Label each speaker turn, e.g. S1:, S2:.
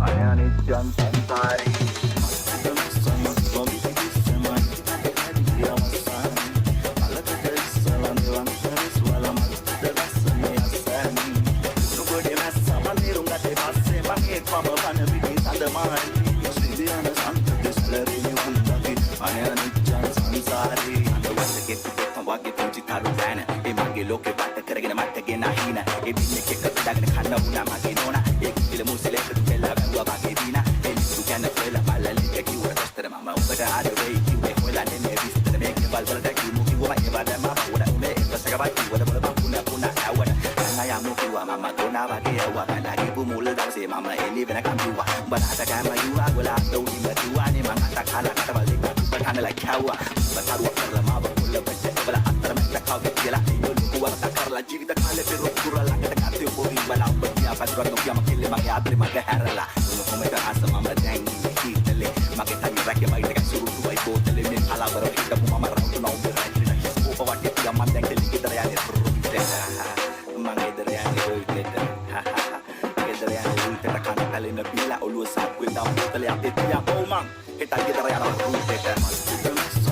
S1: අනිච්චං සංසාරේ.
S2: වගේ පුංචි තරු වෑන ඒ මගේ ලෝකේ වට කරගෙන මට ගෙන හීන ඒ බින්න එක බෙදාගෙන කන්න වුණා මගේ නෝනා. ඒ කිල මුසලේ පෙල්ලා වැව්වා වගේ දීනා. ඒ ලිසු ගැන හොයලා බලලා ලික කිව්වට දොස්තර මම උඹට ආද වෙයි කිව්වේ. හොයලා නෙමෙයි විස්තර. මේක වල් වලට කිව්මු කිව්වම ඒවා දැම්මා පොඩ උනේ එපසකවත් කිව්වද බල බං පුන පුන ඇව්වට කන්න යමු කිව්වා. මම දොනා වගේ ඇව්වා. පැනලා ගිහපු මුල් දවසේ මම එළි වෙනකම් කිව්වා උඹ නාට කෑම යුවා ගොලා අත උඩින්ම කිව්වානේ. මං අත කාලා කටවල් දෙක උඹ කනලා කැව්වා. උඹ තරුවක් කරලා මාව කොල්ල වෙච්ච එවල අතරමැද කවි කියලා අයියෝ ලොකු වරදක් කරලා ජීවිත කාලේ පෙර කුර ළඟට ගත්තේ පොඩි බලා. උඹ කියා පතුරක් නොකිය ම කෙල්ලේ මගේ ආදරේ මග හැරලා කොහොමද ආස. මම දැන් ඉන්නේ හීතලේ. මගේ තනි රැකේ බයිට් එක සුරුටුවයි බෝතලේ. මේ කලාවර හිටපු මම රවුටුනා උඹ රැජින හිස් කෝප වටේ තියා. මං දැන් කෙල්ලේ ගෙදර යන්නේ රුවිතට. මං ගෙදර යන්නේ රුවිතට. ගෙදර යන්නේ රුවිතට. කන පැලෙන බීලා ඔළුව සාක්කුවේ දාන් බෝතලේ අතේ තියා. ඔව් මං හෙට ගෙදර යනවා.